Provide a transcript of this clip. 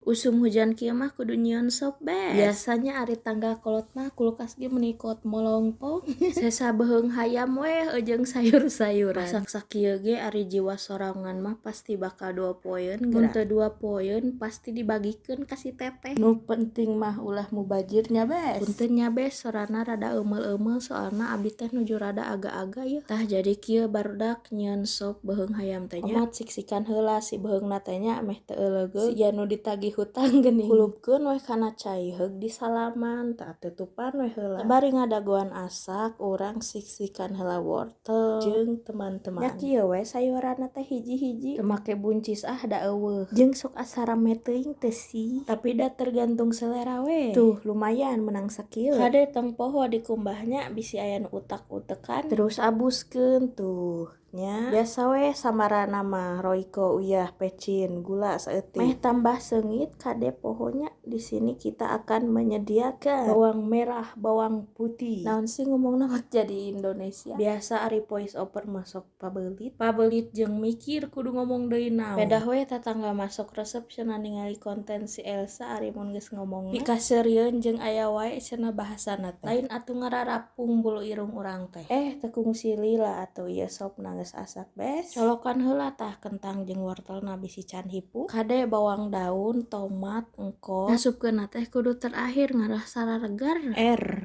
Usum hujan kieu mah kudu nyieun sop, Bes. Biasanya ari tangga kolot mah kulkas ge meuni kot molongpong. Sesa beuheung hayam weh jeung sayur-sayuran. Masak sakieu ge ari jiwa sorangan mah pasti bakal 2 poeun. Mun teu 2 poeun pasti dibagikeun ka si teteh. Nu penting mah ulah mubajir nya, Bes. Punten nya, Bes, sorana rada eumel-eumel, soalna abi teh nuju rada aga-aga yeuh. Tah, jadi kieu, barudak, nyieun sop beuheung hayam teh nya. Omat siksikan heula si beuheungna teh nya, meh teu eulegeug. Siga nu ditagih hutang geuning. Kulupkeun weh kana cai, heug disalaman, tah tutupan weh heula. Bari ngadagoan asak, urang siksikan heula wortel jeung teman-teman. Nya kieu we sayuranna teh hiji-hiji. Teu make buncis ah, da euweuh. Jeung sok asa rame teuing teu sih? Tapi da tergantung selera we. Tuh, lumayan menang sakieu. Kade tong poho dikumbahnya, bisi aya nu utak-utekan. Terus abuskeun tuh nya. Biasa we samarana mah, Royco, uyah, pecin, gula saeutik. Meh tambah seungit, kade poho nya, di sini kita akan menyediakan bawang merah, bawang putih. Naon sih ngomongna mah jadi Indonesia. Biasa ari voice over masuk pabelit. Pabelit jeung mikir kudu ngomong deui naon. Pedah we tatangga masuk resep cenah ningali konten si Elsa ari mun geus ngomongna. Pikaseurieun jeung aya wae cenah bahasana teh. Lain atuh ngararapung bulu irung urang teh. Eh, teu kungsi lila atuh ieu sopna geus asak, Bes. Colokan heula tah kentang jeung wortelna bisi can hipu. Kade bawang daun, tomat, engkol. Ngasupkeunna teh kudu terakhir, ngarah sararegar. R.